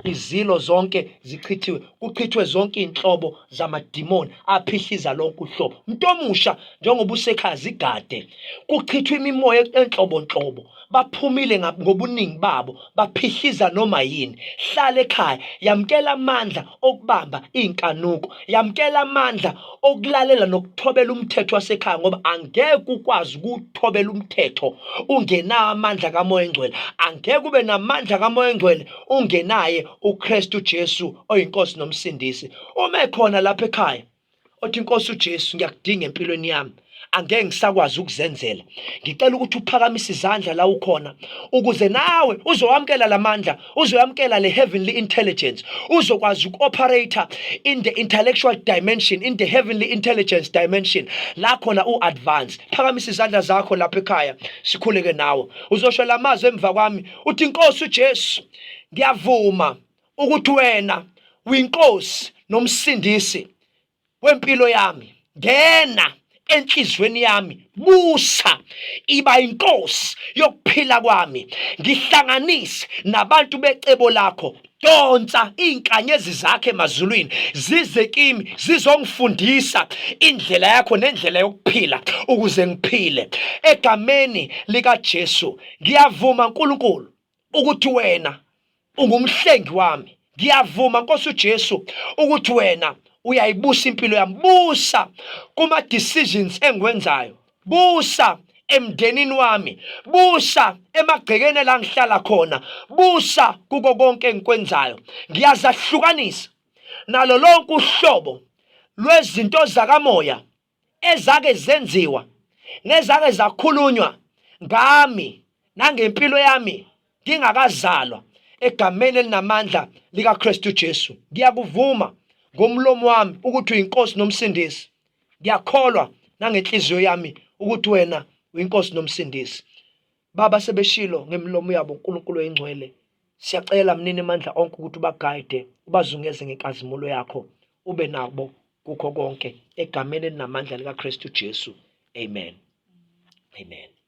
Izilo zonke zichithiwe, kuchithwe zonke iy'nhlobo zamadimoni aphihliza lonke uhlobo. Mntu omusha njengoba usekhaya zigade, kuchithwe imimoya enhlobonhlobo, baphumile ngobuningi babo, baphihliza noma yini. Hlala ekhaya, yamukela amandla okubamba iy'nkanuko, yamukela amandla okulalela nokuthobela umthetho wasekhaya ngoba angeke ukwazi ukuthobela umthetho ungenawo amandla kaMoya Engcwele. Angeke ube namandla kaMoya Engcwele ungenaye uKristu Jesu oyiNkosi noMsindisi. Uma ekhona lapha ekhaya othi Nkosi uJesu ngiyakudinga empilweni yami angeke ngisakwazi ukuzenzela ngicela ukuthi uphakamise izandla la ukhona ukuze nawe uzowamukela lamandla uzoyamukela le heavenly intelligence uzokwazi uku-operate in the intellectual dimension in the heavenly intelligence dimension la khona u-advance phakamisa izandla zakho lapha ekhaya sikhuleke nawe uzosho lamazwi emva kwami uthi inkosi uJesu ngiyavuma ukuthi wena uyinkosi nomsindisi wempilo yami ngena enhlizweni yami busa iba inkosi yokuphila kwami ngihlanganise nabantu becebo lakho donsa iy'nkanyezi zakhe emazulwini zize kimi zizongifundisa indlela yakho nendlela yokuphila ukuze ngiphile egameni likaJesu ngiyavuma uNkulunkulu ukuthi wena ungumhlengi wami ngiyavuma Nkosi uJesu ukuthi wena uyayibusa impilo yami busa kuma decisions engiwenzayo busa emndenini wami busa emagcekeni la ngihlala khona busa kuko konke engikwenzayo ngiyazahlukanisa nalo lonke uhlobo lwezinto zakamoya ezake zenziwa nezake zakhulunywa ngami nangempilo yami ngingakazalwa egameni elinamandla likaKristu Jesu ngiyakuvuma ngomlomo wami ukuthi uyinkosi nomsindisi ngiyakholwa nangenhliziyo yami ukuthi wena uyinkosi nomsindisi Baba sebeshilo ngemilomo yabo uNkulunkulu oyingcwele siyacela mnini amandla onke ukuthi ubagayide ubazungeze ngenkazimulo yakho ube nabo kukho konke egameni elinamandla likaKristu Jesu amen amen.